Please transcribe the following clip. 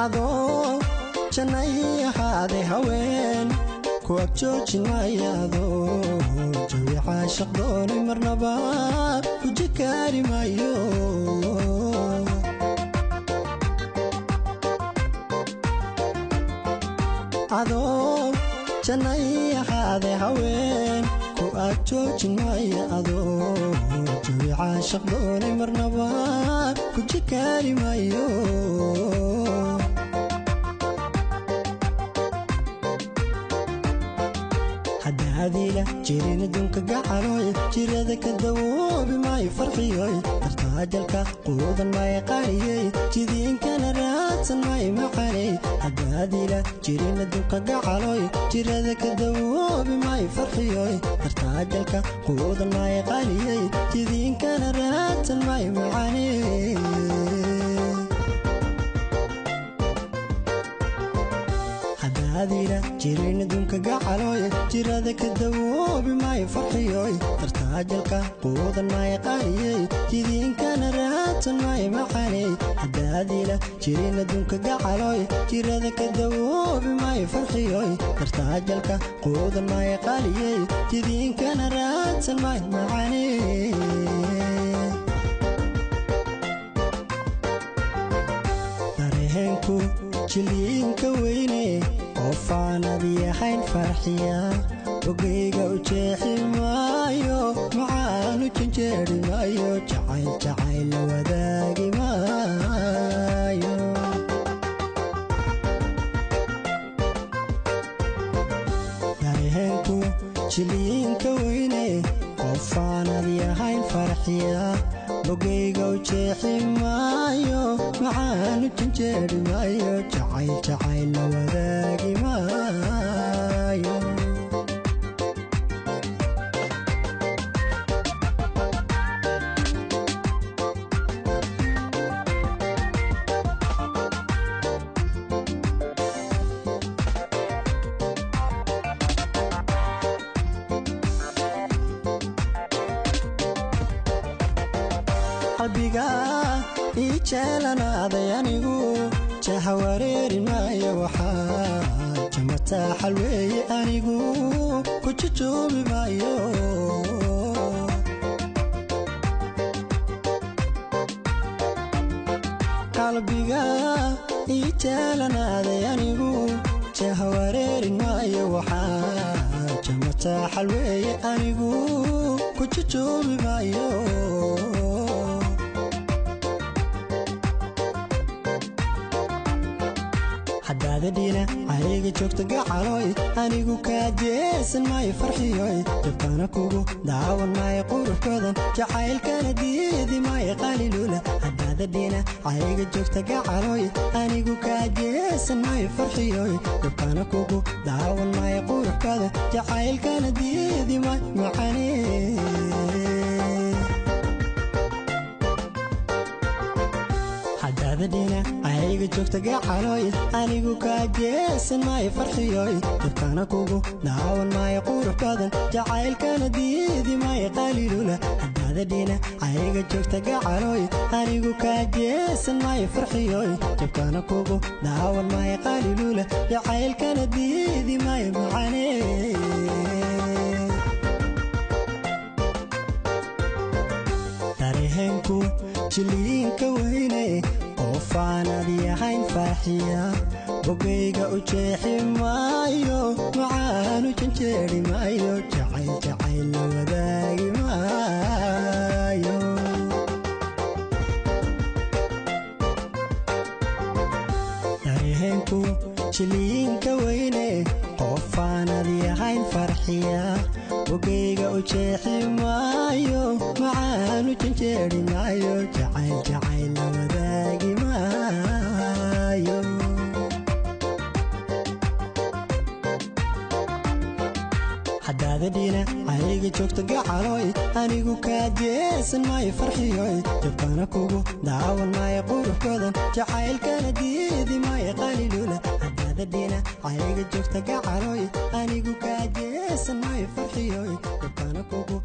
Adoo jannay ahaade haween ku agjoojin maayo, jawi caashaq doonay marnaba ku jikaari maayo. Adoo jannay ahaade haween ku agjoojin maayo, jawi caashaq doonay marnaba ku jikaari maayo. Haddaadila jirin adduunka gacaloy, jirada ka dawoobi maayo farxiyoy, dartaajalka quudan maayo qariyey, jidiinkana raadsan maayo macaney. Haddaadila jirin adduunka gacaloy, jirada ka dawoobi maayo farxiyoy, dartaajalka quudan maayo qariyey, jidiinkana raadsan maayo macaney. Haddaadila jirin adduunka gacaloy, jirada ka dawoobi maayo farxiyoy, dartaajalka quudan maayo qariyey, jidiinkana raadsan maayo macaney. Haddaadila jirin adduunka gacaloy, jirada ka dawoobi maayo farxiyoy, dartaajalka quudan maayo qariyey, jidiinkana raadsan maayo macaney. Dareenku jiliinka weyne, qofaanad yahayn farxiya, bogayga u jeexi maayo, macaanu janjeeri maayo, jacayl jacayl la wadaagi maayo. Dareenku jiliinka weyne, qofaanad yahayn farxiya, bogayga u jeexi maayo, macaanu janjeeri maayo, jacayl jacayl la wadaagi maayo. Qalbiga ii jeelanaaday anigu jaha wareeri maayo, waxaa jamataaxal weeye anigu ku jujuubi maayo. Qalbiga ii jeelanaaday anigu jaha wareeri maayo, waxaa jamataaxal weeye anigu ku jujuubi maayo. Haddaada dhina cayga joogta gacaloy, anigu kaa jeesan maayo farxiyoy, jabkana kugu daawan maayo qurux badan, jacaylkana diidi maayo qalilula. Haddaada dhina cayga joogta gacaloy, anigu kaa jeesan maayo farxiyoy, jabkana kugu daawan maayo qurux badan, jacaylkana diidi maayo macanee. Haddaada dhina cayga joogta gacaloy, anigu kaa jeesan maayo farxiyoy, jabkana kugu daawan maayo qurux badan, jacaylkana diidi maayo qalilula. Haddaada dhina cayga joogta gacaloy, anigu kaa jeesan maayo farxiyoy, jabkana kugu daawan maayo qalilula, jacaylkana diidi maayo macanee. Dareenku jiliinka weyne, qofaanad yahayn farxiya, bogayga u jeexi maayo, macaanu janjeeri maayo, jacayl jacayl la wadaagi maayo. Dareenku jiliinka weyne, qofaanad yahayn farxiya, bogayga u jeexi maayo, macaanu janjeeri maayo, jacayl jacayl la wadaagi maayo. Haddaada dhina cayga joogta gacaloy, anigu kaa jeesan maayo farxiyoy, jabkana kugu daawan maayo qurux badan, jacaylkana diidi maayo qalilula. Haddaada dhina cayga joogta gacaloy, anigu kaa jeesan maayo farxiyoy, jabkana kugu